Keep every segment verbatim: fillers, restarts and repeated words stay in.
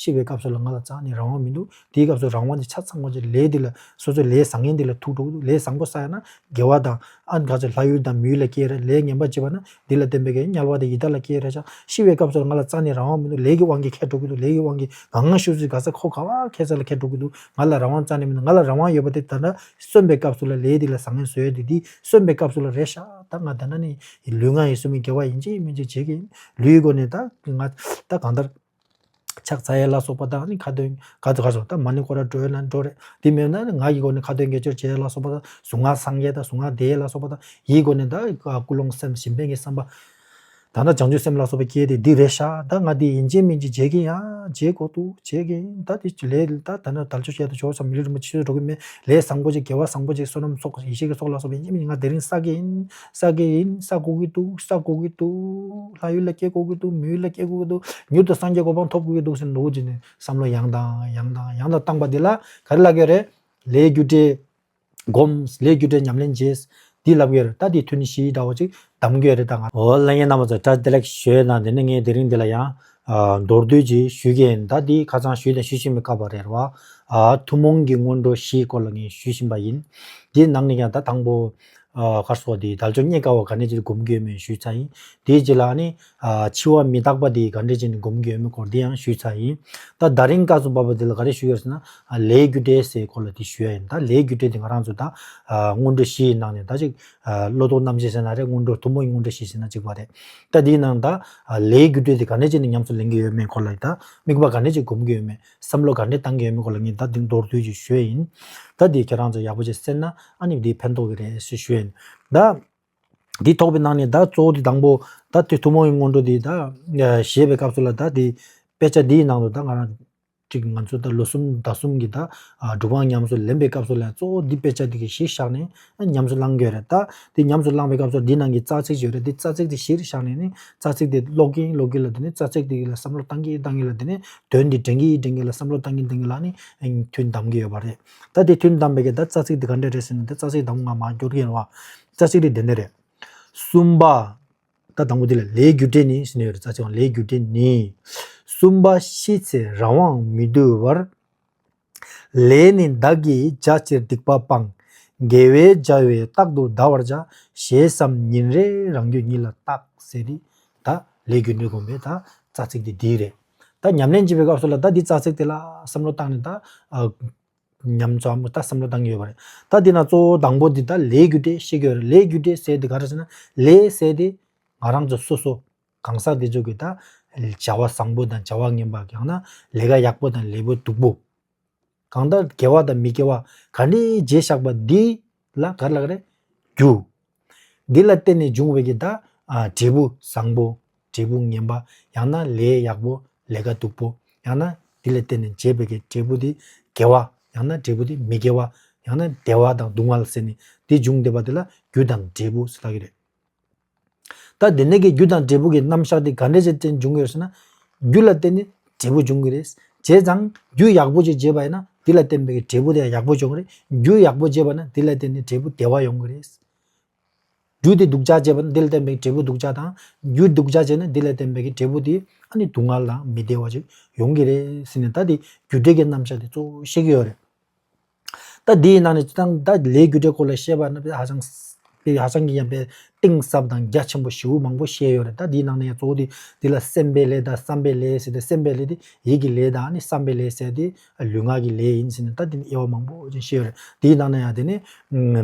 ཤི་བའི་སྐབས་སུ་ལ་ང་ལ་རྩ་ནས་རང་དབང་མི་འདུག་དེའི་སྐབས་སུ་རང་དབང་དེ་ཆ་ཚང་བ་ཅིག་ལས་དེ་ལ་སོ་སོའི་ལས་བཟང་ངན་དེ་ལ་ཐུག་འགྲོ་གི་འདུག་ལས་བཟང་པོ་བསགས་ཡ་ན་དགེ་བ་དང་ཨ་ག་ཚོད་ལྷ་ཡུལ་དང་མི་ཡུལ་ལ་སྐྱེས་རེད། ལས་ངན་པ་བྱས་པ་ན་དེ་ལ་བརྟེན་པའི་གི་དམྱལ་བ་དང་ཡི་དྭགས་ལ་སྐྱེས་རེད་ཤག་ཤི་བའི་སྐབས་སུ་ལ་ང་ལ་རྩ་ནས་རང་དབང་མི་འདུག་ལས་ཀྱི་དབང་གིས་ཁྱེར་འགྲོ་གི་འདུག་ལས་ཀྱི་དབང་གིས་གང་ང་ཤུ་ཚུལ་ག་ས་ཁོ་ག་བ་ཁྱེར་ས་ལ་ཁྱེར་འགྲོ་གི་འདུག་ང་ལ་རང་དབང་རྩ་ནས་མི་འདུག་ང་ལ་རང་དབང་ཡོད་པ་དེ་ད་ལྟ་གསོན་པའི་སྐབས་སུ་ལ་ལས་དེ་ལ་བཟང་ངན་བཟོ་ཡ་དེ་དེ་གསོན་པའི་སྐབས་སུ་ལ་རེད་ཤག་ད་ང་ད་ལྟ་ནི་ལུས་ངག་ཡིད་གསུམ་གྱི་དགེ་བ་ཡིན་གཅིག་མིན་གཅིག་བྱེད་ཀྱི་ཡིན། ལུས་ཀྱི་སྒོ་ནས་ད་ང་ད་གང་ལྟར། ཕྱག་འཚལ་ཡས་ལ་སོགས་པ་དང་ནི་ཁ་ཏོན་ག་ཚོད་ག་ཚོད་ད་མ་ཎི་སྐོར་ར་འགྲོ་ཡས་ན་འགྲོ་རེད། དེ་མེད་ན་ནི་ངག་གི་སྒོ་ནས་ཁ་ཏོན་དགེ་སྦྱོར་བྱེད་ཡས་ལ་སོགས་པ་དང་གཟུངས་སྔགས་བསང་ཡས་དང་གཟུངས་སྔགས་བཟླས་ཡས་ལ་སོགས་པ་དང་ཡིད་སྒོ་ནས་ད་ཀུན་སློང་སེམས་གཞན་ཕན་གྱི་བསམ་པ། ད་ནི་བྱང་ཆུབ་སེམས་ལ་སོགས་པ་སྐྱེས་ཏེ་འདི་རེད་ཤག་ད་ང་འདི་ཡིན་གཅིག་མིན་གཅིག་བྱེད་ཀྱི་ཡིན་ཡ་བྱེད་དགོས་འདུག་བྱེད་ཀྱི་ཡིན། ད་དེ་ལས་ད་ད་ནི་དལ་འབྱོར་བཤད་དུ་ཆོག་ཙམ་མི་ལུས་རིན་པོ་ཆེ་འགྲོ་གི་མེད། ལས་བཟང་པོ་ཅིག་དགེ་བ་བཟང་པོ་ཅིག་བསོད་ནམས་ཚོགས་ཡེ་ཤེས་ཀྱི་ཚོགས་ལ་སོགས་པ་ཡིན་གཅིག་མིན་གཅིག་ང་དེ་རིང་བསགས་ཀྱི་ཡིན། བསགས་ཀྱི་ཡིན། བསགས་དགོས་ཀྱི་འདུག་བསགས་དགོས་ཀྱི་འདུག་ལྷ་ཡུལ་ལ་སྐྱེ་དགོས་ཀྱི་འདུག་མི་ཡུལ་ལ་སྐྱེ་དགོས་ཀྱི་འདུག་མྱུར་དུ་སངས་རྒྱས་གོ་འཕང་ཐོབ་དགོས་ཀྱི་འདུག་ཟེར་ནོ་ཅི་ནས་བསམ་བློ་ཡང་དང་ཡང་དང་ཡང་དུ་བཏང་པ་འདི་ལ་ག་རེ་ལབ་ཀྱི་རེད། ལས་རྒྱུ་འབྲས་སྒོམ། ལས་རྒྱུ་འབྲས་ཉམས་ལེན་བྱས། འདི་ལབ་ཀྱི་རེད། ད་འདི་ཐུན་བཞི་འདྲ་བོ་ཅིག་གདམ་གྱི་རེད། ད་ང་འོ་ལྷན་རྒྱས་རྣམ་པ་ཚོ་བཀྲ་ཤིས་བདེ་ལེགས་ཞུ་ཡས་དང་དེ་ནས་ངས་དེ་རིང་འདི་ལ་ཡང་མདོར་བསྡུས་ཅིག་ཞུ་གི་ཡིན། ད་འདི་ཁ་སང་ཞུས་དང་ཞུ་བཞིན་པའི་སྐབས་རེད་བ། ཐུན་མོང་གི་སྔོན་འགྲོ་བཞིའི་སྐོར་ལ་ངས་ཞུ་བཞིན་པ་ཡིན། འདིའི་ནང་ནས་ཀྱང་ད་དང་པོ། ཨ་གར་སོགས་དེ་དལ་འབྱོར་རྙེད་དཀའ་བ་ག་འདྲས་ཅིག་སྒོམ་གྱི་ཡོད་མེད་ཞུས་ཚར་ཡིན། དེའི་རྗེས་ལ་ནི་ཨ་འཆི་བ་མི་རྟག་པ་དེ་ག་འདྲས་ཅིག་ནས་སྒོམ་གྱི་ཡོད་མེད་སྐོར་དེ་ཡང་ཞུས་ཚར་ཡིན། ད་ད་རིང་སྐབས་སུ་བབ་པ་དེ་ལ་ག་རེ་ཞུ་ཡོད་ཟེར་ན་ཨ་ལས་རྒྱུ་འབྲས་ཟེར་སྐོར་ལ་དེ་ཞུ་ཡ་ཡིན། ད་ལས་རྒྱུ་འབྲས་དེ་ང་རང་ཚོ་ད་ཨ་སྔོན་འགྲོ་བཞི་ཡི་ནང་ནས་ད་ཅིག་ཨ་བློ་ལྡོག་རྣམ་འབྱེད་ཟེར་ན་རེད། སྔོན་འགྲོ་ཐུན་མོང་གི་སྔོན་འགྲོ་བཞི་ཟེར་ན་གཅིག་པ་རེད། ད་དེའི་ནང་ད་ཨ་ལས་རྒྱུ་འབྲས་དེ་ག་འདྲས་ཅིག་ནས་ཉམས་སུ་ལེན་གྱི་ཡོད་མེད་སྐོར་ལ་ད་དམིགས་པ་ག་འདྲས་ཅིག་སྒོམ་གྱི་ཡོད་མེད། བསམ་བློ་ག་འདྲས་བཏང་གི་ཡོད་མེད་སྐོར་ལ་ངས་ད་འདི་མདོར་བསྡུས་ཅིག་ཞུ་ཡ་ཡིན། ད་འདི་ཁྱེད་རང་ཚོ་ཡག་པོ་ཅིག་གསན་ན་ཨ་ནི་འདི་ཕན་ཐོགས་ཀྱི་རེད་ཞེས་ཞུ་ཡ་ཡིན། ད་འདི་ཐོག་པའི་ནང་ནས་ད་གཙོ་བོ་འདི་དང་པོ་ད་དེ་ཐུན་མོང་གི་སྔོན་འགྲོ་འདི་ད་བཞེས་པའི་སྐབས་སུ་ལ་ད་འདི་དཔེ་ཆ་འདིའི་ནང་དུ་ད་ང་རང་ཅིག་ང་ཚོ་ད་ལོ་གསུམ་ཟླ་གསུམ་གྱི་ད་སྒྲུབ་དབང་ཉམས་སུ་ལེན་པའི་སྐབས་སུ་ལ་གཙོ་བོ་འདི་དཔེ་ཆ་འདི་གི་གཞི་བཞག་ནས་ཉམས་སུ་བླང་གི་ཡོད་རེད། ད་འདི་ཉམས་སུ་བླང་པའི་སྐབས་སུ་འདི་ནང་གི་རྩ་ཚིག་ཅིག་ཡོད་རེད། འདི་རྩ་ཚིག་འདི་གཞིར་བཞག་ནས་ནི་རྩ་ཚིག་འདི་ཀློག་གིན་ཀློག་གིན་ལ་དེ་ནི་རྩ་ཚིག་འདི་ལ་བསམ་བློ་བཏང་གིན་བཏང་གིན་ལ་དེ་ནི་དོན་འདི་དྲན་གྱིན་དྲན་གྱིན་ལ་བསམ་བློ་བཏང་གིན་བཏང་གིན་ལ་ནི་ཐུན་བསྡམས་ཀྱི་ཡོད་པ་རེད། ད་དེ་ཐུན་བསྡམས་པའི་གི་ད་རྩ་ཚིག་འདི་ག་འདྲ་རེད་ཟེར་ན་དེ་རྩ་ཚིག་དང་པོ་ང་མར་སྐྱོར་གྱི་ཡིན་བ། རྩ་ཚིག་འདི་དེ་འདྲ་རེད། གསུམ་པ། ད་དང་པོ་འདི་ལ་ལས་རྒྱུ་འབྲས་ནི་ཟེར་ནས་ཡོད་རེད། རྩ་ཚིག་ལས་རྒྱུ་འབྲས་ནི། གསུམ་པ་ཤི་ཚེ་རང་དབང་མི་འདུལ་བར། ལས་ནི་བདག་གིས་བྱ་ཕྱིར་སྡིག་པ་སྤང་། དགེ་བའི་བྱ་བས་རྟག་ཏུ་འདའ་བར་བྱ། ཞེས་བསམ་ཉིན་རེ་རང་རྒྱུད་ཉིད་ལ་བརྟག་ཟེར་ཏེ་ད་ལས་རྒྱུ་འབྲས་སྒོམ་པའི་ད་རྩ་ཚིག་དེ་འདི་རེད། ད་ཉམས་ལེན་བྱེད་པའི་སྐབས་སུ་ལ་ད་འདི་རྩ་ཚིག་དེ་ལ་བསམ་བློ་བཏང་ནས་ད་ཨ་ཉམས་ཚོ་ཨ་མོ་ད་བསམ་བློ་བཏང་གི་ཡོད་པ་རེད། ད་འདི་ན་གཙོ་བོ་དང་པོ་འདི་ད་ལས་རྒྱུ་འབྲས་བཤད་ཀྱི་ཡོད་རེད། ལས་རྒྱུ་འབྲས་ཟེར་དེ་ག་རེ་ཟེར་ན་ལས་ཟེར་དེ་ང་རང་ཚོ་སོ་སོ་གང་ཟག་དེ་ཚོ་གི་ད་བྱ་བ་བཟང་པོ་དང་བྱ་བ་ངན་པ་ཡང་ན་ལས་ཀ་ཡག་པོ་དང་ལས་པོ་སྡུག་པོ། གང་ལྟར་དགེ་བ་དང་མི་དགེ་བ་ག་འདྲའི་བྱས་བཞག་པ་འདི་ལ་ག་རེ་ལབ་ཀྱི་རེད། རྒྱུ། འདི་ལ་བརྟེན་ནས་འབྱུང་བའི་གི་ད་ཨ་འབྲས་བུ་བཟང་པོ། འབྲས་བུ་ངན་པ། ཡང་ན་ལས་ཡག་པོ་ལས་ཀ་སྡུག་པོ། ཡང་ན་འདི་ལ་བརྟེན་ནས་བྱས་པའི་གི་འབྲས་བུ་འདི་དགེ་བ། ཡང་ན་འབྲས་བུ་འདི་མི་དགེ་བ། ཡང་ན་བདེ་བ་དང་སྡུག་བསྔལ་ཟེར་ནས་འདི་འབྱུང་བསྡད་པ་འདི་ལ་རྒྱུ་དང་འབྲས་བུ་ཟེར་ལབ་ཀྱི་རེད། ད་དེ་ནས་ཀྱི་རྒྱུ་དང་འབྲས་བུ་གི་རྣམ་གཞག་དེ་ག་འདྲས་བྱས་ཏེ་འབྱུང་གི་ཡོད་ཟེར་ན། རྒྱུ་ལ་བརྟེན་ནས་འབྲས་བུ་འབྱུང་གི་རེད། བྱས་ཙང་རྒྱུ་ཡག་པོ་ཅིག་བྱས་པ་ཡིན་ན་དེ་ལ་བརྟེན་པའི་འབྲས་བུ་དེ་ཡང་ཡག་པོ་འབྱུང་གི་རེད། རྒྱུ་ཡག་པོ་བྱས་པ་ན་དེ་ལ་བརྟེན་ནས་འབྲས་བུ་བདེ་བ་ཡོང་གི་རེད། རྒྱུ་དེ་སྡུག་ཅག་བྱས་པ་ན་དེ་ལ་བརྟེན་པའི་འབྲས་བུ་སྡུག་ཅག་དང་། རྒྱུ་སྡུག་ཅག་བྱས་ན་དེ་ལ་བརྟེན་པའི་འབྲས་བུ་དེ་ཨ་ནི་སྡུག་བསྔལ་དང་མི་བདེ་བ་ཅིག་ཡོང་གི་རེད་ཟེར་ནས་ད་དེ་རྒྱུ་འབྲས་ཀྱི་རྣམ་གཞག་དེ་གཙོ་བོ་བཤད་ཀྱི་ཡོད་རེད། ད་འདིའི་ནང་ནས་སྤྱིར་བཏང་ད་ལས་རྒྱུ་འབྲས་སྐོར་ལ་བཤད་པ་ན་དཔེ་ཧ་ཅང་དཔེ་ཧ་ཅང་གི་ཡང་དཔེ་གཏིང་ཟབ་དང་རྒྱ་ཆེན་པོ་ཞེ་པོ་མང་པོ་བཤད་ཡོད་རེད། ད་འདིའི་ནང་ནས་ཡང་གཙོ་བོ་དེ་འདི་ལ་སེམས་པའི་ལས་དང་བསམ་པའི་ལས་ཟེར་ཏེ། སེམས་པའི་ལས་དེ་ཡིད་ཀྱི་ལས་དང་ནི་བསམ་པའི་ལས་ཟེར་ཏེ་ལུས་ངག་གི་ལས་ཡིན་ཟེར་ནས་ད་འདི་ནི་དབྱེ་བ་མང་པོ་ཅིག་བཤད་ཡོད་རེད། འདིའི་ནང་ནས་ཡང་དེ་ནི་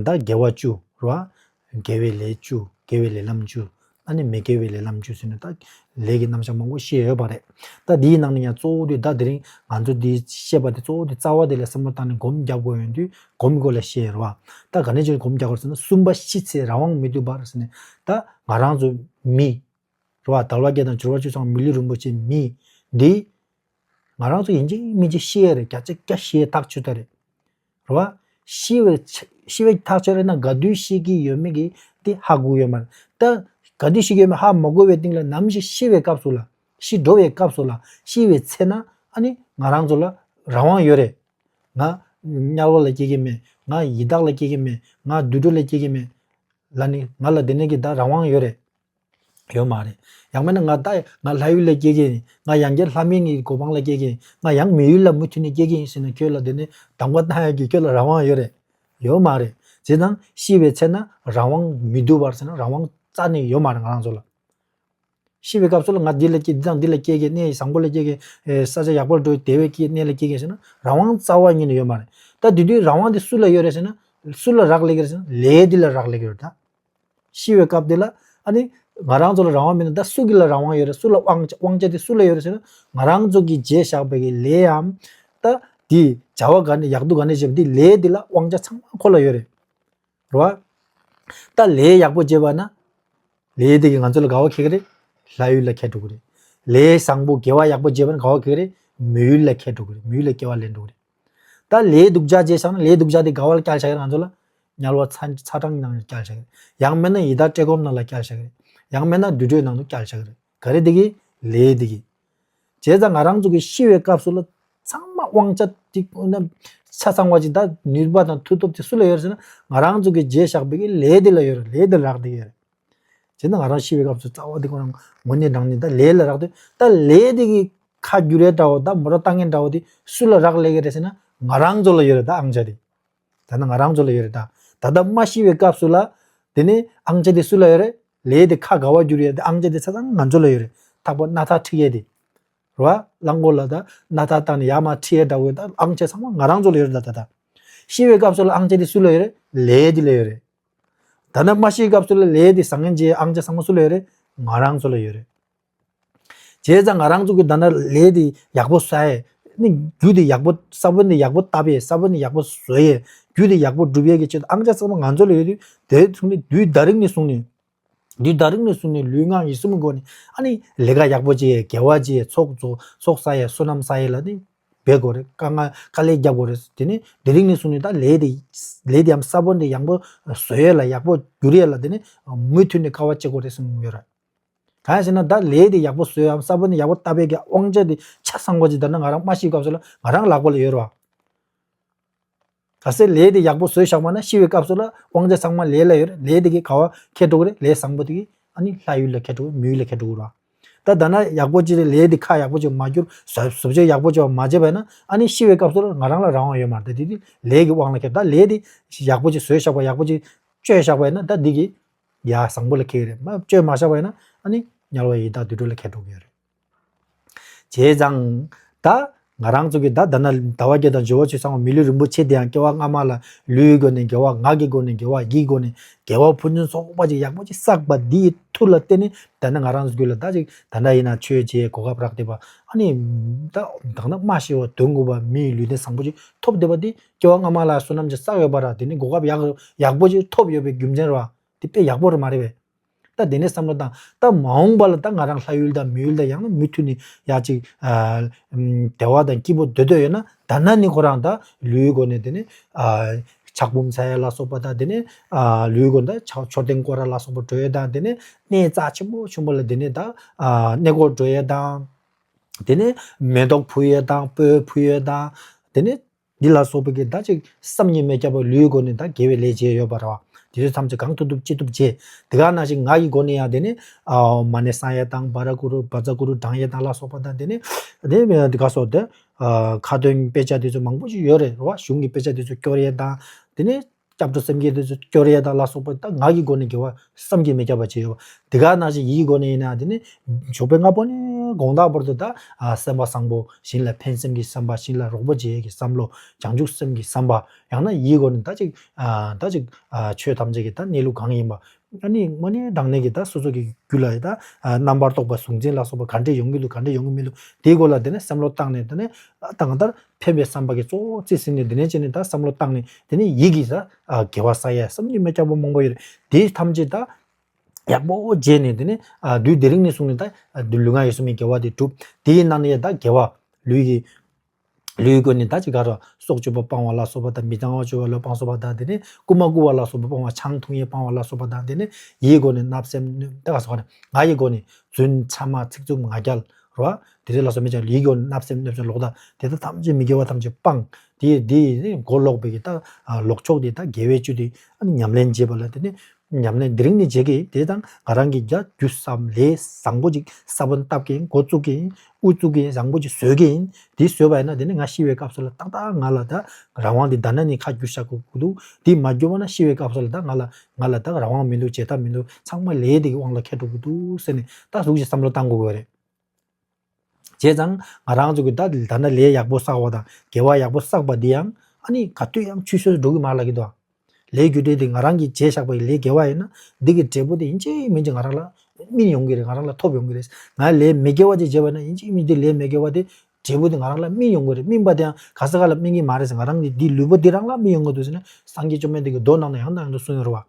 ད་དགེ་བ་བཅུ་རེད་བ། དགེ་བའི་ལས་བཅུ། དགེ་བའི་ལས་ལམ་བཅུ། ཨ་ནི་མི་དགེ་བའི་ལས་ལམ་བཅུ་ཟེར་ནས་ད་ལས་ཀྱི་རྣམ་གཞག་མང་པོ་བཤད་ཡོད་པ་རེད། ད་འདིའི་ནང་ནས་ཡང་གཙོ་བོ་དེ་ད་དེ་རིང་ང་ཚོ་འདི་བཤད་པ་དེ་གཙོ་བོ་དེ་རྩ་བ་དེ་ལ་བསམ་བློ་བཏང་ནས་སྒོམ་རྒྱག་དགོས་ཡོང་དུས་སྒོམ་སྐོར་ལ་བཤད་ཡོད་རེད་བ། ད་ག་ནས་ཅིག་སྒོམ་རྒྱག་དགོས་ཟེར་ན་གསུམ་པ་ཤི་ཚེ་རང་དབང་མི་འདུག་པར་ཟེར་ནས་ད་ང་རང་ཚོ་མི་རེད་བ། དལ་བ་བརྒྱད་དང་འབྱོར་བ་བཅུ་ཚང་མི་ལུས་རིན་པོ་ཆེ་མི་འདི་ང་རང་ཚོ་ཡིན་གཅིག་མིན་གཅིག་ཤི་ཡ་རེད། བརྒྱ་ཆ་བརྒྱ་ཤི་ཡ་ཐག་ཆོད་ད་རེད། རེད་བ། ཤི་བའི་ཆ་ཤི་བའི་ཐག་ཆོད་རེད་ན་ག་དུས་ཤི་གི་ཡོད་མེད་ཀྱི་དེ་ཧ་གོ་ཡོད་མ་རེད། ད་ག་དུས་ཤི་གི་ཡོད་མེད་ཧ་མ་གོ་བའི་སྟེང་ལ་ནམ་ཞིག་ཤི་བའི་སྐབས་སུ་ལ་ཤི་འགྲོ་བའི་སྐབས་སུ་ལ་ཤི་བའི་ཚེ་ན་ཨ་ནི་ང་རང་ཚོ་ལ་རང་དབང་ཡོད་རེད། ང་དམྱལ་བ་ལ་སྐྱེ་གི་མེད། ང་ཡི་དྭགས་ལ་སྐྱེ་གི་མེད། ང་དུད་འགྲོ་ལ་སྐྱེ་གི་མེད། ལ་ནི་ང་ལ་དེ་ནས་ཀྱི་ད་རང་དབང་ཡོད་རེད། ཡོད་མ་རེད། ཡང་མིན་ན་ང་ད་ང་ལྷ་ཡུལ་ལ་སྐྱེ་གི་ཡིན། ང་ཡང་བསྐྱར་ལྷ་མིན་གྱི་གོ་འཕང་ལ་སྐྱེ་གི་ཡིན། ང་ཡང་མི་ཡུལ་ལ་མུ་མཐུད་ནས་སྐྱེ་གི་ཡིན་ཟེར་ནས་ཁྱོད་ལ་དེ་ནས་གདམ་ག་བཏང་ཡག་གི་ཁྱོད་ལ་རང་དབང་ཡོད་རེད། ཡོད་མ་རེད། བྱས་ཙང་ཤི་བའི་ཚེ་ན་རང་དབང་མི་འདུག་པར་ཟེར་ན་རང་དབང་རྩ་ནས་ཡོད་མ་རེད་ང་རང་ཚོ་ལ། ཤི་བའི་སྐབས་སུ་ལ་ང་འདི་ལ་སྐྱེ་འདི་དང་འདི་ལ་སྐྱེ་གི་གནས་བཟང་པོ་ལ་སྐྱེ་གི་ས་ཆ་ཡག་པོར་འགྲོ་བདེ་བའི་སྐྱེ་གནས་ལ་སྐྱེ་གི་ཟེར་ན་རང་དབང་རྩ་བ་ཉིད་ནས་ཡོད་མ་རེད། ད་དེ་དུས་རང་དབང་དེ་སུ་ལ་ཡོད་རེད་ཟེར་ན་སུ་ལ་རག་ལས་ཀྱི་རེད་ཟེར་ན་ལས་འདི་ལ་རག་ལས་ཀྱི་རེད་ད། ཤི་བའི་སྐབས་དེ་ལ་ཨ་ནི་ང་རང་ཚོ་ལ་རང་དབང་མེད་ན་ད་སུ་གི་ལ་རང་དབང་ཡོད་རེད། སུ་ལ་དབང་ཆ་དབང་ཆ་དེ་སུ་ལ་ཡོད་རེད་ཟེར་ན་ང་རང་ཚོ་གིས་བྱས་བཞག་པའི་གི་ལས་འམ་ད་དེ་བྱ་བ་ག་ནས་ཡག་སྡུག་ག་ནས་བྱེད་པ་དེ་ལས་དེ་ལ་དབང་ཆ་ཚང་མ་ཁོ་ལ་ཡོད་རེད། རེད་བ། ད་ལས་ཡག་པོ་བྱས་པ་ན་ལས་དེ་གིས་ང་ཚོ་ལ་ག་བ་ཁེལ་གི་རེད། ལྷ་ཡུལ་ལ་ཁེལ་འགྲོ་གི་རེད། ལས་བཟང་པོ་དགེ་བ་ཡག་པོ་བྱས་པ་ན་ག་བ་ཁེལ་གི་རེད། མི་ཡུལ་ལ་ཁེལ་འགྲོ་གི་རེད། མི་ཡུལ་ལ་སྐྱེ་བ་ལེན་འགྲོ་གི་རེད། ད་ལས་སྡུག་ཅག་བྱས་བཞག་ན་ལས་སྡུག་ཅག་དེ་ག་བ་ལ་བསྐྱལ་བཞག་གི་རེད། ང་ཚོ་ལ་དམྱལ་བ་ཚ་ཚ་གྲང་ནང་བསྐྱལ་བཞག་གི་རེད། ཡང་མིན་ན་ཡི་དྭགས་བཀྲེས་སྐོམ་ནང་ལ་བསྐྱལ་བཞག་གི་རེད། ཡང་མིན་ན་དུད་འགྲོའི་ནང་དུ་བསྐྱལ་བཞག་གི་རེད། ག་རེ་དེ་གིས། ལས་དེ་གིས། བྱས་ཙང་ང་རང་ཚོ་གི་ཤི་བའི་སྐབས་སུ་ལ་ཚང་མ་དབང་ཆ་དེ་ཆ་ཚང་བ་ཅིག་ད་ནུས་པ་དང་མཐུ་སྟོབས་དེ་སུ་ལ་ཡོད་རེད་ཟེར་ན་ང་རང་ཚོ་གི་བྱས་བཞག་པའི་གི་ལས་དེ་ལ་ཡོད་རེད། ལས་དེ་ལ་རག་བསྡད་ཡོད་རེད། བྱས་ན་ང་རང་ཤི་བའི་སྐབས་སུ་རྩ་བ་དེ་ཁོ་རང་དངོས་གནས་དྲང་གནས་ད་ལས་ལ་རག་བསྡད་ད་ལས་དེ་གི་ཁ་བསྒྱུར་ཡས་འདྲ་བོ་ད་མོ་ཊ་བཏང་མཁན་འདྲ་བོ་དེ་སུ་ལ་རག་ལས་ཀྱི་རེད་ཟེར་ན་ང་རང་ཚོ་ལ་ཡོད་རེད་ད་དབང་ཆ་དེ། ད་ནི་ང་རང་ཚོ་ལ་ཡོད་རེད་ད། ད་ལྟ་མ་ཤི་བའི་སྐབས་སུ་ལ། དེ་ནི་དབང་ཆ་དེ་སུ་ལ་ཡོད་རེད། ལས་དེ་ཁ་ག་བ་བསྒྱུར་ཡོད་དེ་དབང་ཆ་དེ་ཆ་ཚང་ང་ཚོ་ལ་ཡོད་རེད། ཐག་པ་སྣ་ཐག་ཁྲིད་ཡས་དེ། རེད་བ། རླངས་འཁོར་ལ་ད་སྣ་ཐག་བཏང་ནས་ཡར་མར་ཁྲིད་ཡས་འདྲ་བོ་ད་དབང་ཆ་ཚང་མ་ང་རང་ཚོ་ལ་ཡོད་རེད་ད་ད་ད། ཤི་བའི་སྐབས་སུ་ལ་དབང་ཆ་དེ་སུ་ལ་ཡོད་རེད། ལས་དེ་ལ་ཡོད་རེད། ད་ནི་མ་ཤི་བའི་སྐབས་སུ་ལ་ལས་དེ་བཟང་ངན་བྱེད་དབང་ཆ་ཚང་མ་སུ་ལ་ཡོད་རེད། ང་རང་ཚོ་ལ་ཡོད་རེད། བྱས་ཙང་ང་རང་ཚོ་གི་ད་ན་ལས་དེ་ཡག་པོ་བསགས་ཡས། ནི་རྒྱུ་དེ་ཡག་པོ་ས་བོན་དེ་ཡག་པོ་བཏབ་ཡས། ས་བོན་དེ་ཡག་པོ་བཟོ་ཡས། རྒྱུ་དེ་ཡག་པོ་སྒྲུབ་ཡས་ཀྱི་ཆེད་དུ་ཨང་ཅག་ཚང་མ་ང་ཚོ་ལ་ཡོད་དུས་དེ་ཚུན་ནི་དུས་ད་རིང་ནས་བཟུང་ནས། དུས་ད་རིང་ནས་བཟུང་ནས་ལུས་ངག་ཡིད་གསུམ་སྒོ་ནས་ཨ་ནི་ལས་ཀ་ཡག་པོ་བྱེད་ཡས། དགེ་བ་བྱེད་ཡས། ཚོགས་རྫོགས་ཚོགས་བསགས་ཡས། བསོད་ནམས་བསགས་ཡས་ལ་ནི་འབད་དགོས་རེད། དཀའ་ངལ་དཀའ་ལས་རྒྱབ་དགོས་རེད། དེ་ནི་དེ་རིང་ནས་བཟུང་ནས་ད་ལས་དེ་ལས་དེའམ་ས་བོན་དེ་ཡག་པོ་བཟོ་ཡས་ལ་ཡག་པོ་སྒྱུར་ཡས་ལ་དེ་ནི་མུ་མཐུད་ནས་དཀའ་བ་སྤྱད་དགོས་རེད་གསུངས་ཡོད་རེད། གང་ཡིན་ཟེར་ན་ད་ལས་དེ་ཡག་པོ་བཟོས་ཡའམ་ས་བོན་དེ་ཡག་པོ་བཏབ་པའི་གི་དབང་ཆ་དེ་ཆ་ཚང་བ་ཅིག་ད་ནི་ང་རང་མ་ཤི་སྐབས་སུ་ལ་ང་རང་ལག་པ་ལ་ཡོད་རེད་བ། གལ་སྲིད་ལས་དེ་ཡག་པོ་བཟོས་བཞག་པ་ན་ཤི་བའི་སྐབས་སུ་ལ་དབང་ཆ་ཚང་མ་ལས་ལ་ཡོད་རེད། ལས་དེ་གི་ག་བ་ཁེལ་འགྲོ་གི་རེད། ལས་བཟང་པོ་དེ་གི་ཨ་ནི་ལྷ་ཡུལ་ལ་ཁེལ་འགྲོ་གི་རེད། མི་ཡུལ་ལ་ཁེལ་འགྲོ་གི་རེད་བ། ད་ད་ན་ཡག་པོ་ཅིག་རེད། ལས་དེ་ཁ་ཡག་པོ་ཅིག་མ་བསྒྱུར་བཟོ་བཟོ་བཅོས་ཡག་པོ་ཅིག་མ་བྱས་པ་ཡིན་ན་ཨ་ནི་ཤི་བའི་སྐབས་སུ་ལ་ང་རང་ལ་རང་དབང་ཡོད་མ་རེད། དེ་དེ་ལས་ཀྱི་དབང་ལ་ཁེལ། ད་ལས་དེ་ཡག་པོ་ཅིག་བཟོས་བཞག་པ་ཡག་པོ་ཅིག་བཅོས་བཞག་པ་ཡིན་ན་ད་འདི་གི་ཡ་བཟང་པོ་ལ་ཁེལ་གི་རེད། མ་བཅོས་མ་བཞག་པ་ཡིན་ན་ཨ་ནི་དམྱལ་བ་ཡི་དྭགས་དུད་འགྲོ་ལ་ཁེལ་འགྲོ་གི་ཡོད་རེད། བྱས་ཙང་ད་ང་རང་ཚོ་གི་ད་ད་ན་ཟླ་བ་བརྒྱད་དང་འབྱོར་བ་བཅུ་ཚང་བ་མི་ལུས་རིན་པོ་ཆེ་དེ་ཡང་སྐྱེ་བ་སྔ་མ་ལ་ལུས་ཀྱི་སྒོ་ནས་དགེ་བ། ངག་གི་སྒོ་ནས་དགེ་བ། ཡིད་ཀྱི་སྒོ་ནས་དགེ་བ་ཕུན་སུམ་ཚོགས་པ་ཅིག་ཡག་པོ་ཅིག་བསགས་པ་འདིའི་མཐུ་ལ་བརྟེན་ནས་ད་ནི་ང་རང་ཚོ་རྒྱུད་ལ་ད་ཅིག་ད་ལྟ་ཡིན་ན་ཆོས་བྱེད་གོ་སྐབས་རག་བསྡད་པ། ཨ་ནི་ད་ད་ནི་མ་ཤི་བ་དོན་གོ་བ་མིའི་ལུས་རྟེན་བཟང་པོ་ཅིག་ཐོབ་བསྡད་པ་འདི་སྐྱེ་བ་སྔ་མ་ལ་བསོད་ནམས་ཅིག་བསགས་ཡོད་པ་ར། དེ་ནི་གོ་སྐབས་ཡག་ཡག་པོ་ཅིག་ཐོབ་ཡོད་པའི་རྒྱུ་མཚན་ར། དེ་དཔེ་ཡག་པོ་རེད་མ་རེད་པས། ད་དེ་ནས་བསམ་བློ་བཏང་། ད་མ་འོངས་པ་ལ་ད་ང་རང་ལྷ་ཡུལ་དང་མི་ཡུལ་དང་ཡང་ན་མུ་མཐུད་ནས་ཡ་ཅིག་ཨ་ཨམ་བདེ་བ་དང་སྐྱིད་པོ་འདོད་འདོད་ཡོད་ན་ད་ན་ནི་ཁོ་རང་ད་ལུས་སྒོ་ནས་དེ་ནས་ཨ་ཕྱག་འབུམ་འཚལ་ཡ་ལ་སོགས་པ་དང་དེ་ནས་ཨ་ལུས་སྒོ་ནས་ད་མཆོད་རྟེན་བསྐོར་ར་ལ་སོགས་པ་འགྲོ་ཡ་དང་དེ་ནས་གནས་རྩ་ཆེན་པོ་ཆེན་པོ་ལ་དེ་ནས་ད་ཨ་གནས་སྐོར་འགྲོ་ཡ་དང་། དེ་ནས་མེ་ཏོག་ཕུལ་ཡས་དང་སྤོས་ཕུལ་ཡས་དང་། དེ་ནས་འདི་ལ་སོགས་པའི་གི་ད་ཅིག་བསམ་གྱིས་མི་ཁྱབ་པ་ལུས་སྒོ་ནས་ད་དགེ་བའི་ལས་བྱས་ཡོད་པ་རེད་བ། དེ་ཚོ་ཐམས་ཅད་གང་ཐུབ་ཐུབ་ཅི་ཐུབ་བྱས། དེ་ག་ནང་བཞིན་ངག་གི་སྒོ་ནས་ཡང་དེ་ནས་ཨ་མ་ཎི་བསང་ཡས་དང་བཛྲ་གུ་རུ་བཛྲ་གུ་རུ་བགྲང་ཡས་དང་ལ་སོགས་པ་དང་དེ་ནས་དེ་དེ་ག་སོགས་དེ་ཨ་ཁ་ཏོན་དཔེ་ཆ་དེ་ཚོ་མང་པོ་ཞིག་ཡོད་རེད་རེད་བ། གཞུང་གི་དཔེ་ཆ་དེ་ཚོ་སྐྱོར་ཡས་དང་དེ་ནས། སྐྱབས་འགྲོ་སེམས་བསྐྱེད་དེ་ཚོ་སྐྱོར་ཡས་དང་ལ་སོགས་པ་ད་ངག་གི་སྒོ་ནས་དགེ་བ་བསམ་གྱིས་མི་ཁྱབ་པ་བྱས་ཡོད་པ། དེ་ག་ནང་བཞིན་ཡིད་ཀྱི་སྒོ་ནས་ཡིན་ན་དེ་ནི་ཞོགས་པའི་སྔ་པོ་ནས་དགོང་དག་བར་དུ་ད་ཨ་སེམས་པ་བཟང་པོ། གཞན་ལ་ཕན་སེམས་ཀྱི་བསམ་པ། གཞན་ལ་རོགས་པ་བྱེད་ཡས་ཀྱི་བསམ་བློ། བྱང་ཆུབ་སེམས་ཀྱི་བསམ་པ། ཡང་ན་ཡིད་ཀྱི་སྒོ་ནས་ད་ཅིག་ཨ་ད་ཅིག་ཨ་ཆོས་ཐམས་ཅད་ཀྱི་ད་གནས་ལུགས་གང་ཡིན་པ། ཨ་ནི་དངོས་གནས་དྲང་གནས་ཀྱི་ད་སོ་སོ་གི་རྒྱུད་ལ་ད་ཨ་རྣམ་པར་རྟོག་པ་གཟུང་འཛིན་ལ་སོགས་པ་ག་འདྲས་ཡོང་གི་འདུག་ག་འདྲས་ཡོང་གི་མི་འདུག་དེའི་སྐོར་ལ་དེ་ནས་བསམ་བློ་བཏང་ནས་དེ་ནས་ཨ་ད་གང་ལྟར། ཕན་པའི་བསམ་པ་གི་གཙོ་བོ་རྩིས་ཟིན་ནས་དེ་ནས་བྱས་ནས་ད་བསམ་བློ་བཏང་ནས་དེ་ནས་ཡིད་ཀྱིས་ད་ཨ་དགེ་བ་བསགས་ཡས་བསམ་གྱིས་མི་ཁྱབ་པ་མང་པོ་ཡོད་རེད། དེ་ཐམས་ཅད་ད་ཡག་པོ་བརྗེད་ནས་དེ་ནས་ཨ་དུས་དེ་རིང་ནས་བཟུང་ནས་ད་ཨ་དུས་ལུས་ངག་ཡིད་གསུམ་གྱི་དགེ་བ་དེ་སྒྲུབ། དེའི་ནང་ནས་ད་དགེ་བ་ལུས་ཀྱི་ལུས་ཀྱི་སྒོ་ནས་ད་ཅིག་ག་ར་སྲོག་གཅོད་པ་སྤང་བ་ལ་སོགས་པ་དང་། མི་གཙང་བ་སྤྱོད་པ་ལ་སྤང་སོགས་པ་དང་། དེ་ནས་རྐུ་མ་རྐུ་བ་ལ་སོགས་པ་སྤང་བ། ཆང་འཐུང་ཡས་སྤང་བ་ལ་སོགས་པ་དང་། དེ་ནས་ཡིད་སྒོ་ནས་བརྣབ་སེམས་གནོད་ད་ག་སོགས་པ་དང་། ངག་གི་སྒོ་ནས་རྫུན་ཕྱགས་མ་ཚིག་རྩུབ་ངག་འཁྱལ། རོ། དེ་རིགས་ལ་སོགས་མི་བྱ། ཡིད་ཀྱི་སྒོ་ནས་བརྣབ་སེམས་གནོད་སེམས་ལོག་ལྟ་དེ་དག་ཐམས་ཅད་མི་དགེ་བ་ཐམས་ཅད་སྤངས། དེ་དེ་ནི་མགོ་ལོག་པའི་གི་ད་ལོག་ཕྱོགས་དེ་ད་དགེ་བའི་བཅུ་དེ་ཨ་ནི་ཉམས་ལེན་བྱེད་པ་ལ་དེ་ནི་ ཉམས་ལེན་དེ་རིང་ནས་བྱེད་ཀྱི་ཡིན། དེ་དང་ང་རང་གི་རྒྱ་རྒྱུ་བསམ་ལས་བཟང་པོ་ཅིག་ས་བོན་བཏབ་ཀྱི་ཡིན། འགོ་བཙུགས་ཀྱི་ཡིན། དབུ་བཙུགས་ཀྱི་ཡིན། བཟང་པོ་ཅིག་བཟོས་ཀྱི་ཡིན། དེ་བཟོས་པ་ཡིན་ན་དེ་ནི་ང་ཤི་བའི་སྐབས་སུ་ལ་ཏག་ཏག་ང་ལ་ད་རང་དབང་དེ་ད་ནས་ནི་ཁ་བསྒྱུར་བཞག་དགོས་ཀྱི་འདུག་དེ་མ་བསྒྱུར་བ་ན་ཤི་བའི་སྐབས་སུ་ལ་ད་ང་ལ་ང་ལ་ད་རང་དབང་མི་འདུག་བྱེད་ཐབས་མི་འདུག་ཚང་མ་ལས་དེ་གི་དབང་ལ་འཁེལ་འགྲོ་གི་འདུག་ཟེར་ནས་ད་ཟུག་ཅིག་བསམ་བློ་བཏང་དགོས་ཀྱི་རེད། བྱས་ཙང་ང་རང་ཚོ་གི་ད་ད་ནས་ལས་ཡག་པོ་བསགས་པ་དང་དགེ་བ་ཡག་པོ་བསགས་པ་འདི་ཡང་ཨ་ནི་ག་དུས་ཡང་ཆུད་ཟོས་འགྲོ་གི་མ་རེད་ལབ་ཀྱི་འདུག་ལས་རྒྱུ་འབྲས་དེ་ང་རང་གིས་བྱས་བཞག་པ་ཡི་ལས་དགེ་བ་ཡིན་ན་འདི་གི་འབྲས་བུ་དེ་ཡིན་གཅིག་མིན་གཅིག་ང་རང་ལ་སྨིན་ཡོང་གི་རེད། ང་རང་ལ་ཐོབ་ཡོང་གི་རེད། ང་ལས་མི་དགེ་བ་ཅིག་བྱས་པ་ན་ཡིན་གཅིག་མིན་གཅིག་ལས་མི་དགེ་བ་དེ་འབྲས་བུ་དེ་ང་རང་ལ་སྨིན་ཡོང་གི་རེད། སྨིན་པ་དེ་ཡང་ག་ས་ག་ལ་སྨིན་གི་མ་རེད་ཟེར། ང་རང་གི་འདི་ལུས་པོ་འདི་རང་ལ་སྨིན་ཡོང་གི་འདུག་ཟེར་ན་སངས་རྒྱས་བཅོམ་ལྡན་འདས་ཀྱིས་མདོ་ནང་ན་ཡང་དང་ཡང་དུ་གསུངས་ཡོད་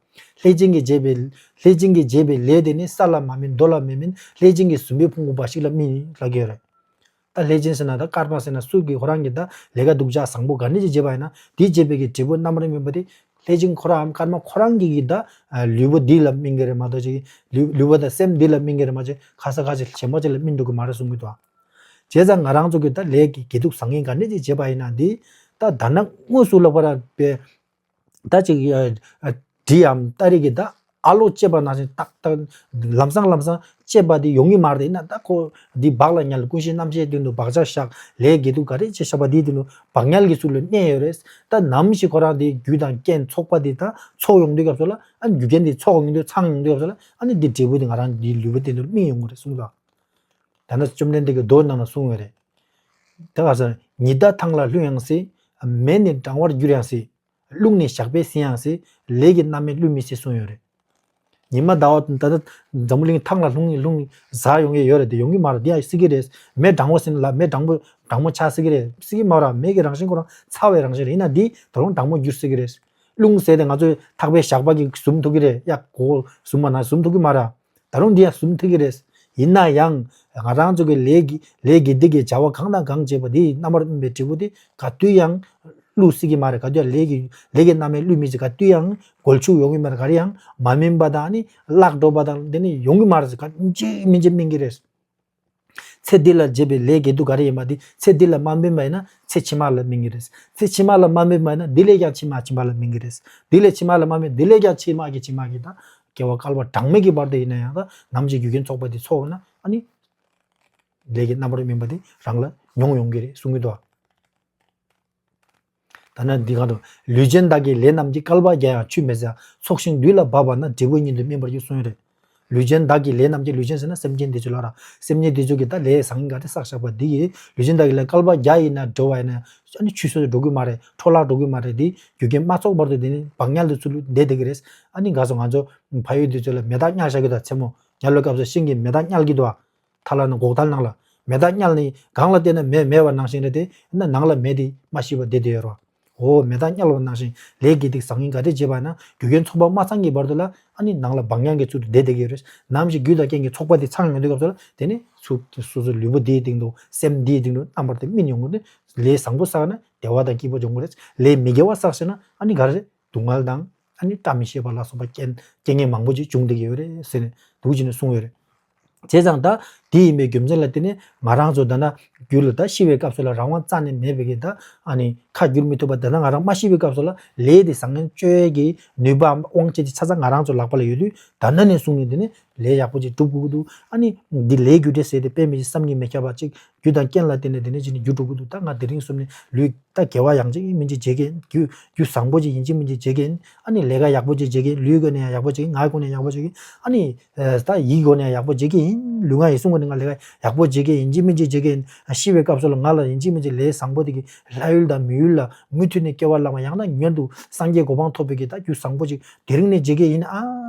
རེད་བ། ལྷས་བྱིན་གྱིས་བྱས་པའི་ལྷས་བྱིན་གྱིས་བྱས་པའི་ལས་དེ་ནི་ས་ལ་མ་སྨིན་རྡོ་ལ་མི་སྨིན། ལྷས་བྱིན་གྱིས་བཟུམ་པའི་ཕུང་པོ་འབའ་ཞིག་ལ་སྨིན་ལབ་ཀྱི་ཡོད་རེད། ད་ལྷས་བྱིན་ཟེར་ན་ད་ཀརྨ་ཟེར་ན་སུ་གིས་ཁོ་རང་གིས་ད་ལས་ཀ་སྡུག་ཅག་བཟང་པོ་ག་འདྲ་ཅིག་བྱས་པ་ཡིན་ན་དེ་བྱས་པའི་གི་འབྲས་བུ་རྣམ་པར་སྨིན་པ་དེ་ལྷས་བྱིན་ཁོ་རའམ་ཀརྨ་ཁོ་རང་གིས་གིས་ད་ལུས་པོ་འདི་ལ་སྨིན་གྱི་རེད་མ་གཏོགས་ཅིག་ལུས་ལུས་པོ་དང་སེམས་འདི་ལ་སྨིན་གྱི་རེད་མ་གཏོགས་ཁ་ས་ཁ་ཅིག་གཞན་པ་ཅིག་ལ་སྨིན་འགྲོ་གི་མ་རེད་གསུང་གི་འདུག་བྱས་ཙང་ང་རང་ཚོ་གིས་ད་ལས་ཀྱི་དགེ་སྡིག་བཟང་ངན་ག་འདྲ་ཅིག་བྱས་པ་ཡིན་ན་འདི་ད་ད་ནས་དངོས་སུ་ལབ་པ་ར་པའི་ད་ཅིག་ཨ་ཨ་གྲི་འམ་སྟ་རེ་གིས་ད་ཨ་ལོ་གཅད་པ་ནང་བཞིན་ཏག་ཏག་ལམ་སང་ལམ་སང་གཅད་པ་དེ་ཡོང་གི་མ་རེད། ཡིན་ན་ད་ཁོ་འདི་བག་ལ་ཉལ། ཀུན་གཞི་རྣམ་ཤེས་སྟེང་དུ་བག་ཆགས་བཞག་ལས་དགེ་སྡིག་ག་རེ་བྱས་བཞག་པ་དེའི་སྟེང་དུ་བག་ཉལ་གྱི་ཚུལ་ལ་གནས་ཡོད་རེད། ད་ནམ་ཞིག་ཁོ་རང་དེ་རྒྱུ་དང་རྐྱེན་ཚོགས་པ་དེ་ད་ཚོགས་ཡོང་དུས་སྐབས་སུ་ལ་ཨ་ནི་རྒྱུ་རྐྱེན་དེ་ཚོགས་ཡོང་དུས་ཚང་ཡོང་དུས་སྐབས་སུ་ལ་ཨ་ནི་འདི་འབྲས་བུ་དེ་ང་རང་འདིའི་ལུས་པོ་སྟེང་དུ་སྨིན་ཡོང་གི་རེད་གསུངས་པ། ད་ནི་བཅོམ་ལྡན་འདས་ཀྱིས་མདོ་ནང་ན་གསུངས་ཡོད་རེད། ད་ག་ཟེར། ཉི་ཟླ་ཐང་ལ་ལྷུང་ཡང་སྲིད། མེ་ནི་འགྲང་བར་འགྱུར་ཡང་སྲིད། རླུང་ནི་ཞགས་པས་ཟིན་ཡང་སྲིད། ལས་ཀྱི་རྣམ་སྨིན་བསླུ་མི་སྲིད་གསུངས་ཡོད་རེད། ཉི་མ་ཟླ་བ་ད་ལྟ་འཛམ་བུ་གླིང་ཐང་ལ་ལྷུང་ལྷུང་ཟག་ཡོང་གི་ཡོད་རེད་དེ་ཡོང་གི་མ་རེད། དེ་ཡང་སྲིད་ཀྱི་རེད། མེ་གྲང་མོ་ཟིན་ལ་མེ་གྲང་མོ་གྲང་མོ་ཆགས་སྲིད་ཀྱི་རེད། སྲིད་ཀྱི་མ་རེད། མེ་གི་རང་བཞིན་ཁོ་རང་ཚ་བའི་རང་བཞིན་རེད། ཡིན་ན་འདི་ད་རུང་གྲང་མོ་འགྱུར་སྲིད་ཀྱི་རེད། རླུང་ཟེར་དེ་ང་ཚོས་ཐག་པའི་ཞགས་པ་གིས་ཟུམ་ཐུབ་ཀྱི་རེད། ཡ་གོ་ཟུམ་པ་ན་ཟུམ་ཐུབ་ཀྱི་མ་རེད། ད་རུང་འདི་ཡང་ཟུམ་ཐུབ་ཀྱི་རེད། ཡིན་ན་ཡང་ང་རང་ཚོ་གི་ལས་ཀྱི་ལས་ཀྱི་འདི་གི་བྱ་བ་གང་དང་གང་བྱེད་པ་འདི་རྣམ་པར་སྨིན་པའི་འབྲས་བུ་འདི་ག་དུས་ཡང་བསླུ་སྲིད་ཀྱི་མ་རེད། ག་དུས་ཡང་ལས་ཀྱི་ལས་ཀྱི་རྣམ་སྨིན་བསླུ་མི་ཚེ་ག་དུས་ཡང་འགོལ་ཆུག་ཡོང་གི་མ་རེད། ག་རེ་ཡང་མ་སྨིན་པ་དང་ནི་བརླག་འགྲོ་བ་དང་འདི་ནི་ཡོང་གི་མ་རེད། ག་ཅི་མིན་ཅི་སྨིན་གྱི་རེད། ཚེ་འདི་ལ་བྱས་པའི་ལས་དགེ་སྡིག་ག་རེ་ཡིན་པ་འདི་ཚེ་འདི་ལ་མ་སྨིན་པ་ཡིན་ན་ཚེ་ཕྱི་མ་ལ་སྨིན་གྱི་རེད། ཚེ་ཕྱི་མ་ལ་མ་སྨིན་པ་ཡིན་ན་འདི་ལས་ཀྱང་ཕྱི་མ་ཕྱི་མ་ལ་སྨིན་གྱི་རེད། འདི་ལས་ཕྱི་མ་ལ་མ་སྨིན་འདི་ལས་ཀྱང་ཕྱི་མ་གི་ཕྱི་མ་གི་ད་སྐྱེ་བ་བསྐལ་པ་གྲངས་མེད་ཀྱི་བར་དུ་ཡིན་ན་ཡང་ད་ནམ་ཞིག་རྒྱུ་རྐྱེན་ཚོགས་པ་འདི་ཚོགས་ན་ཨ་ནི་ལས་ཀྱི་རྣམ་པར་སྨིན་པ་འདི་རང་ལ་མྱོང་ཡོང་གི་རེད་གསུང་གི་འདུག་ད་ནི་འདི་གང་དུ། ལུས་ཅན་བདག་གི་ལས་རྣམས་ཀྱིས། བསྐལ་པ་བརྒྱ་ཡང་ཆུད་མི་ཟ། ཚོགས་ཞིང་དུས་ལ་བབ་པ་ན། འབྲས་བུ་ཉིད་དུ་སྨིན་པར་འགྱུར་གསུངས་ཡོད་རེད། ལུས་ཅན་བདག་གི་ལས་རྣམས་ཀྱིས། ལུས་ཅན་ཟེར་ན་སེམས་ཅན་དེ་ཚོ་ལ་ར། སེམས་ཅན་དེ་ཚོ་གི་ད་ལས་བཟང་ངན་ག་རེ་བསགས་བཞག་པ་འདི་ཡིས་ལུས་ཅན་བདག་གི་ལས་བསྐལ་པ་བརྒྱ་ཡིན་ན་འགྲོ་བ་ཡིན་ན་ཨ་ནི་ཆུད་ཟོས་འགྲོ་གི་མ་རེད། འཕྲོ་བརླག་འགྲོ་གི་མ་རེད། འདི་རྒྱུ་རྐྱེན་མ་ཚོགས་བར་དུ་འདི་ནི་བག་ཉལ་དུ་ཚུལ་བསྡད་བསྡད་ཀྱི་རེད། ཨ་ནི་ག་སོ་ང་ཚོ་ཕ་ཡུལ་དེ་ཚོ་ལ་མེ་སྟག་བསྙལ་བཞག་གི་ད་མཚན་མོ་ཉལ་བའི་སྐབས་སུ་ཤིང་གི་མེ་སྟག་བསྙལ་གྱི་འདུག་ཨ། ཐ་ལ་ནི་སྒོག་ཐལ་ནང་ལ། མེ་སྟག་བསྙལ་ནས་སྒང་ལ་བལྟས་ན་མེ་མེད་པ་ནང་བཞིན་རེད་དེ། ཡིན་ན་ནང་ལ་མེ་དེ་མ་ཤི་བར་བསྡད་བསྡད་ཡོད་རེད་བ། འོ་མེ་སྟག་བསྙལ་བ་ནང་བཞིན་ལས་དགེ་སྡིག་བཟང་ངན་ག་རེ་བྱས་པ་ན་རྒྱུ་རྐྱེན་ཚོགས་པ་མ་ཚང་གི་བར་དུ་ལ་ཨ་ནི་ནང་ལ་བག་ཉལ་གྱི་ཚུལ་དུ་བསྡད་བསྡད་ཀྱི་ཡོད་རེད། ནམ་ཞིག་རྒྱུ་དང་རྐྱེན་གྱི་ཚོགས་པ་དེ་ཚང་ཡོང་དུས་སྐབས་སུ་ལ་དེ་ནི་སུ་སོ་སོའི་ལུས་པོ་འདིའི་སྟེང་དུ་སེམས་འདིའི་སྟེང་དུ་རྣམ་པར་དེ་སྨིན་ཡོང་གི་རེད། ལས་བཟང་པོ་བསགས་ན་བདེ་བ་དང་སྐྱིད་པོ་འབྱུང་གི་རེད། ལས་མི་དགེ་བ་བསགས་ཤེ་ན་ཨ་ནི་ག་རེ་རེད། སྡུག་བསྔལ་དང་། ཨ་ནི་བཀྲ་མི་ཤིས་པ་ལ་སོགས་པ་རྐྱེན་རྐྱེན་ངན་མང་པོ་ཅིག་འབྱུང་བསྡད་ཀྱི་ཡོད་རེད་ཟེར་ནས་འདུག་ཅེས་ནས་གསུངས་ཡོད་རེད། བྱས་ཙང་ད་དེ་ཡིན་པའི་རྒྱུ་མཚན་ལ་བརྟེན་ནས་ང་རང་ཚོ་ད་ན་རྒྱུ་ལ་ད་ཤི་བའི་སྐབས་སུ་ལ་རང་དབང་རྩ་ནས་མེད་པའི་གི་ད་ཨ་ནི་ཁ་བསྒྱུར་མི་ཐུབ་པ། ད་ན་ང་རང་མ་ཤི་བའི་སྐབས་སུ་ལ་ལས་དེ་བཟང་ངན་བཅོ་ཡས་ཀྱི་ནུས་པའམ་དབང་ཆ་དེ་ཆ་ཚང་ང་རང་ཚོ་ལག་པ་ལ་ཡོད་དུས་ད་ན་ནས་བཟུང་ནས་དེ་ནི་ལས་ཡག་པོ་ཅིག་སྒྲུབ་དགོས་ཀྱི་འདུག་ཨ་ནི་འདི་ལས་རྒྱུ་འབྲས་ཟེར་དེ་དཔེ་མི་སྲིད་བསམ་གྱིས་མི་ཁྱབ་པ་ཅིག་རྒྱུ་དང་རྐྱེན་ལ་བརྟེན་ནས་དེ་ནས་ཅི་ནས་རྒྱུ་འགྲོ་གི་འདུག་ད་ང་དེ་རིང་གསུམ་ནས་ལུས་ད་དགེ་བ་ཡང་ཅིག་མིན་ཅིག་བྱེད་ཀྱིན། རྒྱུ་རྒྱུ་བཟང་པོ་ཅིག་ཡིན་ཅིག་མིན་ཅིག་བྱེད་ཀྱིན། ཨ་ནི་ལས་ཀ་ཡག་པོ་ཅིག་བྱེད་ཀྱིན། ལུས་ཀྱི་ནས་ཡང་ཡག་པོ་བྱེད་ཀྱིན། ངག་གི་ནས་ཡག་པོ་བྱེད་ཀྱིན། ཨ་ནི་ད་ཡིད་ཀྱི་ནས་ཡག་པོ་བྱེད་ཀྱིན། ལུས་ངག་ཡིད་གསུམ་ཀྱི་ནས་ང་ལས་ཀ་ཡག་པོ་བྱེད་ཀྱིན་ཡིན་ཅིག་མིན་ཅིག་བྱེད་ཀྱིན། ཤི་བའི་སྐབས་སུ་ལ་ང་ལ་ཡིན་ཅིག་མིན་ཅིག་ལས་བཟང་པོ་དེ་གི་ལྷ་ཡུལ་དང་མི་ཡུལ་ལ་མུ་མཐུད་ནས་སྐྱེ་བ་བླངས་པ་ཡང་ན་མངོན་དུ་སངས་རྒྱས་གོ་འཕང་ཐོབ་པའི་གི་ད་རྒྱུ་བཟང་པོ་ཅིག་དེ་རིང་ནས་བྱེད་ཀྱི་ཡིན་ཨ་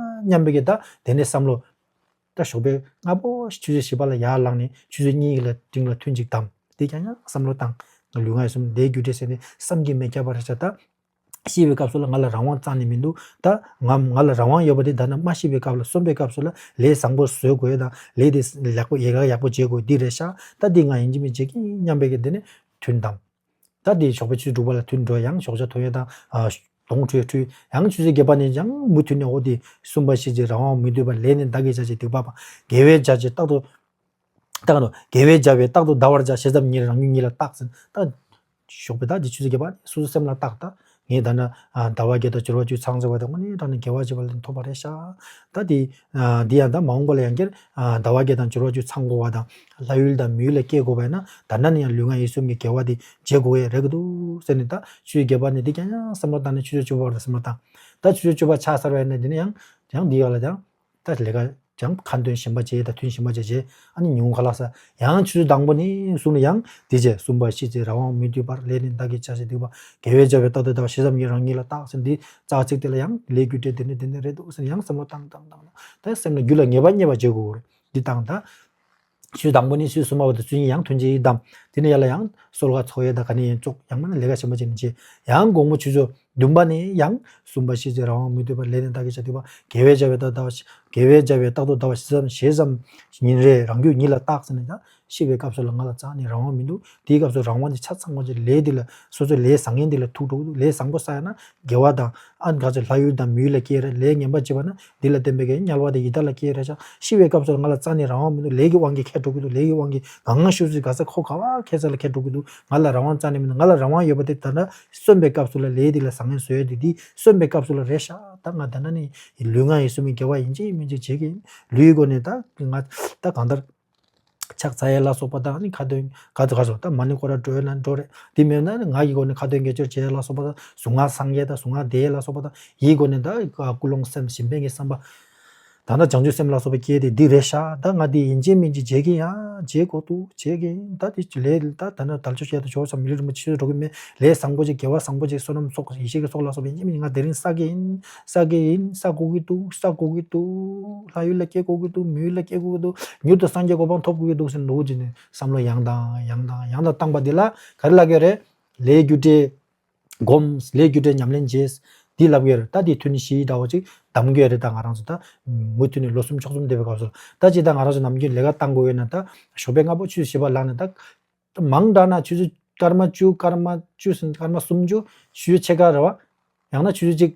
སྙམ་པའི་གི་ད་དེ་ནས་བསམ་བློ། ད་ཞོགས་པའི་སྔ་པོ་ཆུ་ཚོད་བཞི་པ་ལ་ཡར་ལངས་ནས་ཆུ་ཚོད་གཉིས་ལ་འབྲིང་ལ་ཐུན་གཅིག་བསྡམས། དེ་ཀྱང་ཡང་བསམ་བློ་བཏང་། ང་ལུས་ངག་ཡིད་གསུམ་བདེ་རྒྱུ་འབྲས་ཟེར་ནས་བསམ་གྱིས་མི་ཁྱབ་པ་རེད་ཤག་ད་ཤི་བའི་སྐབས་སུ་ལ་ང་ལ་རང་དབང་རྩ་ནས་མི་འདུག་ད་ང་ང་ལ་རང་དབང་ཡོད་པ་དེ་ད་ནི་མ་ཤི་བའི་སྐབས་ལ་གསོན་པའི་སྐབས་སུ་ལ་ལས་བཟང་པོ་བཟོ་དགོས་དང་ལས་དེ་ཡག་པོ་ཡལ་ག་ཡག་པོ་བྱེད་དགོས་འདི་རེད་ཤག་ད་འདི་ང་ཡིན་གཅིག་མིན་གཅིག་གིས་སྙམ་པའི་གི་འདི་ནས་ཐུན་བསྡམས། ད་དེ་ཞོགས་པའི་ཆུ་ཚོད་དྲུག་པ་ལ་ཐུན་འགྲོ་ཡང་ཞོགས་ཇ་འཐུང་ཡས་དང་། གདོང་འཁྲུད་འཁྲུད་ཡང་ཆུ་ཚོད་བརྒྱད་པ་ནས་ཡང་མུ་མཐུད་ནས་འོ་དེ་གསུམ་པ་བཞི་བཅས་རང་དབང་མི་འདོད་པ་ལས་ནི་བདག་གིས་བྱ་ཞིང་སྡིག་པ་སྤང་། དགེ་བའི་བྱ་བྱེད་རྟག་ཏུ། རྟག་ཏུ་དགེ་བའི་བྱ་བས་རྟག་ཏུ་འདའ་བར་བྱ། ཞེ་ཙམ་ཉིད་རང་རྒྱུད་ཉིད་ལ་བརྟག་ཟིན། ད་ཞོགས་པའི་ད་དེ་ཆུ་ཚོད་བརྒྱད་པ་ནས་སོ་སོ་སེམས་ལ་བརྟག་ད་ ངས་ད་ནི་ཨ་ཟླ་བ་བརྒྱད་དང་འབྱོར་བ་བཅུ་ཚང་ཟེར་བ་དེ་དངོས་གནས་དྲང་གནས་དགེ་བ་བྱས་པ་ལ་ཐོབ་པ་རེད་ཤག་ད་དེ་ཨ་འདི་ཡང་ད་མ་འོངས་པ་ལ་ཡང་བསྐྱར་ཨ་ཟླ་བ་བརྒྱད་དང་འབྱོར་བ་བཅུ་ཚང་དགོས་པ་དང་། ལྷ་ཡུལ་དང་མི་ཡུལ་ལ་སྐྱེ་དགོས་པ་ཡིན་ན། ད་ནི་ཡང་ལུས་ངག་ཡིད་གསུམ་གྱི་དགེ་བ་དེ་བྱེད་དགོས་ཡ་རེད་གི་འདུག་ཟེར་ནས། ད་ཆུ་ཚོད་བརྒྱད་པ་ནས་འདི་ཀྱང་ཡང་བསམ་བློ་བཏང་ནས་ཆུ་ཚོད་བཅུ་པ་བར་དུ་བསམ་བློ་བཏང་། ད་ཆུ་ཚོད་བཅུ་པ་ཆགས་ཚར་བ་ཡིན་ན་འདི་ནས་ཡང་ཡང་འདི་ཡག་ལ་ཡང་ད་ལས་ཀ་ཡང་ཁ་འདོན་གཞན་པ་བྱས། ད་ཐུན་གཞན་པ་བྱས་བྱས། ཨ་ནི་ཉུང་ཁ་ལག་ས་ཡང་ཆུ་ཚོད་དང་པོ་ནས་བཟུང་ནས་ཡང་དེ་བྱས། གསུམ་པ་ཤི་ཚེ་རང་དབང་མི་འདོད་པར། ལས་ནི་བདག་གིས་བྱ་ཞིང་སྡིག་པ། དགེ་བས་བྱ་བའི་རྟག་ཏུ་ལྟ་བ། ཞེ་ཙམ་ཉིད་རང་ཉིད་ལ་བརྟག་ཟེར། འདི་རྩ་ཚིག་དེ་ལ་ཡང་ལས་རྒྱུ་འབྲས་དེ་ནི་དེ་ནི་རེད་འདུག་ཟེར་ཡང་བསམ་བློ་བཏང་བཏང་བཏང་། ད་སེམས་ལ་རྒྱུད་ལ་ངེས་པ་རྙེད་པ་བྱེད་དགོས་རེད། འདི་བཏང་ད། ཆུ་ཚོད་དང་པོ་ནས་ཆུ་ཚོད་གསུམ་པ་བར་དུ་ཚུན་ཡང་ཐུན་གཅིག་བསྡམས། དེ་ནས་ཡར་ལ་ཡང་གསོལ་ཁ་ཚོགས་ཡས་དང་ག་ནས་ཡིན་ཙོག་ཡང་མིན་ན་ལས་ཀ་གཞན་པ་ཅིག་ནས་བྱེད། ཡང་དགོང་མོ་ཆུ་ཚོད་བདུན་པ་ནས་ཡང་གསུམ་པ་ཤི་ཚེ་རང་དབང་མི་འདོད་པར། ལས་ནི་བདག་གིས་བྱ་སྡིག་པ། དགེ་བས་བྱ་བའི་རྟག་ཏུ་ལྟ་བ། དགེ་བས་བྱ་བའི་རྟག་ཏུ་ལྟ་བ། ཞེ་ཙམ་ཞེ་ཙམ་ཉིད་རེ་རང་རྒྱུད་ཉིད་ལ་བརྟག་ཟེར་ནས། ད་ཤི་བའི་སྐབས་སུ་ལ་ང་ལ་རྩ་ནས་རང་དབང་མི་འདུག་དེའི་སྐབས་སུ་རང་དབང་དེ་ཆ་ཚང་བ་ཅིག་ལས་འདི་ལ། སོ་སོའི་ལས་བཟང་ངན་འདི་ལ་ཐུག་འགྲོ་གི་འདུག་ལས་བཟང་པོ་བསགས་ཡ་ན་དགེ་བ་དང་། ཨ་ག་ཚོད་ལྷ་ཡུལ་དང་མི་ཡུལ་ལ་སྐྱེས་རེད། ལས་ངན་པ་བྱས་པ་ན་འདི་ལ་བརྟེན་པའི་གི་དམྱལ་བ་དང་ཡི་དྭགས་ལ་སྐྱེས་རེད་ཤག་ཤི་བའི་སྐབས་སུ་ང་ལ་རྩ་ནས་རང་དབང་མི་འདུག་ལས་ཀྱི་དབང་གིས་ཁྱེར་འགྲོ་གི་འདུག་ལས་ཀྱི་དབང་གིས་ང་ང་ཤུགས་ཚོད་ག་ས་ཁོ་ག་བ་ཁྱེད་ས་ལ་ཁྱེར་འགྲོ་གི་འདུག་ང་ལ་རང་དབང་རྩ་ནས་མི་འདུག་ང་ལ་རང་དབང་ཡོད་པ་དེ་ད་ལྟ་གསོན་པའི་སྐབས་སུ་ལ་ལས་འདི་ལ་བཟང་ངན་བཟོ་ཡ་དེ། འདི་གསོན་པའི་སྐབས་སུ་ལ་རེད་ཤག་ད་ང་ད་ལྟ་ནི་ལུས་ངག་ཡིད་གསུམ་གྱི་དགེ་བ་ཡིན་གཅིག་མིན་གཅིག་བྱེད་ཀྱི་ཡིན། ལུས་ཀྱི་སྒོ་ནས་ད་ང་ད་གང་ལྟར། ཕྱག་འཚལ་ཡས་ལ་སོགས་པ་དང་། ཨ་ནི་ཁ་ཏོན་ག་ཚོད་ག་ཚོད་ད་མ་ཎི་སྐོར་ར་འགྲོ་ཡས་ན་འགྲོ་རེད། དེ་མེད་ན་ནི་ངག་གི་སྒོ་ནས་ཁ་ཏོན་དགེ་སྦྱོར་བྱེད་ཡས་ལ་སོགས་པ་དང་། གཟུངས་སྔགས་བསང་ཡས་དང་གཟུངས་སྔགས་བཟླས་ཡས་ལ་སོགས་པ་དང་། ཡིད་སྒོ་ནས་ད་ཀུན་སློང་སེམས་བྱིན་པའི་གི་བསམ་པ་དང་། ད་བྱང་ཆུབ་སེམས་ལ་སོགས་པ་སྐྱེས་ཏེ་འདི་རེད་ཤག་ད་ང་འདི་ཡིན་གཅིག་མིན་གཅིག་བྱེད་ཀྱི་ཡིན། ཡ་བྱེད་དགོས་འདུག་བྱེད་ཀྱི་ཡིན། ད་དེ་ལས་ད་ད་ནི་དལ་འབྱོར་བྱས་དང་ཇོ་བོ་རྗེ་མི་ལུས་རིན་པོ་ཆེ་འགྲོ་གི་མེད། ལས་བཟང་པོ་ཅིག་དགེ་བ་བཟང་པོ་ཅིག་བསོད་ནམས་ཚོགས་ཡེ་ཤེས་ཀྱི་ཚོགས་ལ་སོགས་པ་ཡིན་གཅིག་མིན་གཅིག་ང་དེ་རིང་བསགས་ཀྱི་ཡིན། བསགས་ཀྱི་ཡིན། བསགས་དགོས་ཀྱི་འདུག་བསགས་དགོས་ཀྱི་འདུག་ལྷ་ཡུལ་ལ་སྐྱེ་དགོས་ཀྱི་འདུག་མི་ཡུལ་ལ་སྐྱེ་དགོས་ཀྱི་འདུག་མྱུར་དུ་སངས་རྒྱས་གོ་འཕང་ཐོབ་དགོས་ཀྱི་འདུག་ཟེར་འདུག་ཅེས་ནས་བསམ་བློ་ཡང་དང་ཡང་དང་ཡང་དང་བཏང་པ་འདི་ལ་ག་རེ་ལབ་ཀྱི་རེད། ལས་རྒྱུ་འབྲས་སྒོམ། ལས་རྒྱུ་འབྲས་ཉམས་ལེན་བྱེད། འདི་ལབ་ཀྱི་ཡོད་རེད། ད་འདི་ཐུན་བཞི་འདྲ་བོ་ཅིག་གདམ་གྱི་ཡོད་རེད། ད་ང་རང་ཚོ་ད་མུ་མཐུད་ནས་ལོ་གསུམ་ཕྱོགས་གསུམ་བསྡད་པའི་སྐབས་སུ། ད་ཅི་ད་ང་རང་ཚོ་ནམ་རྒྱུན་ལས་ཀ་བཏང་དགོས་ཡོད་ན། ད་ཞོགས་པའི་སྔ་པོ་ཆུ་ཚོད་བཞི་པ་ལངས་ནས། ད་མང་དྲགས་ན་ཆུ་ཚོད་སྐར་མ་བཅུ། སྐར་མ་བཅུ་ཟིན། སྐར་མ་སུམ་ཅུ། ཆུ་ཚོད་ཕྱེད་ཀ་རེད་བ། ཡང་ན་ཆུ་ཚོད་གཅིག་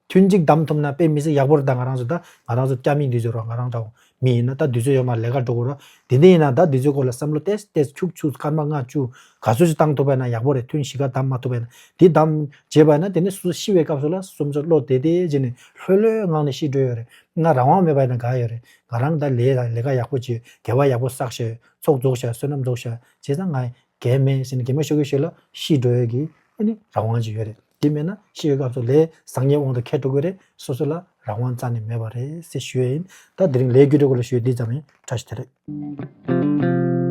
ཐུན་གཅིག་བསྡམས་ཐུབ་ན་དཔེ་མི་སྲིད་ཡག་པོ་རེད། ད་ང་རང་ཚོ་ད་ང་རང་ཚོ་སྐྱ་མིག་འདི་ཚོ་རོ། ང་རང་འདྲ་བོ་མི་ཡིན་ན་ད་དུས་ཚོད་ཡོད་མ་ལས་ཀ་འགྲོ་དགོས་རོ། དེ་འདྲ་ཡིན་ན་ད་འདི་ཚོའི་སྐོར་ལ་བསམ་བློ་ཏོག་ཙམ་ཏོག་ཙམ་ཁྱུག་ཁྱུག་སྐར་མ་ལྔ་བཅུ་ག་ཚོད་ཅིག་བཏང་ཐུབ་པ་ཡིན་ན་ཡག་པོ་རེད། ཐུན་བཞི་ཀ་བསྡམས་མ་ཐུབ་པ་ཡིན་ན། འདི་བསྡམས་བྱས་པ་ཡིན་ན་དེ་ནས་སུ་ཤི་བའི་སྐབས་སུ་ལ་སུམ་ཚོ་བློ་བདེ་བདེ་བྱས་ནས་ལྷོད་ལྷོད་ངང་ནས་ཤི་འགྲོ་ཡོད་རེད། ང་རང་དབང་མེད་པ་ཡིན་ན་ག་ཡོད་རེད། ང་རང་ད་ལས་དང་ལས་ཀ་ཡག་པོ་བྱས། དགེ་བ་ཡག་པོ་བསགས་ཤག་ཚོགས་རྫོགས་ཤག་བསོད་ནམས་རྫོགས་ཤག་བྱས་ཙང་ང་གལ་མེད་ཟེར་ནས་གད་མོ་ཤོར་གི་ཤོར་ལ་ཤི་འགྲོ་ཡས་ཀྱི་ཨ་ནི་རང་དབང་ཅིག་ཡོད་རེད། དེ་མེད་ན་ཤི་བའི་སྐབས་སུ་ལས་བཟང་ངན་དབང་དུ་འཁྱེར་འགྲོ་གི་རེད། སོ་སོ་ལ་རང་དབང་རྩ་ནས་མེད་པ་རེད་ཟེར་ཞུ་ཡས་ཡིན། ད་དེ་རིང་ལས་རྒྱུ་འབྲས་སྐོར་ལ་ཞུ་ཡས་འདི་ཙམ་ཡིན། བཀྲ་ཤིས་བདེ་ལེགས།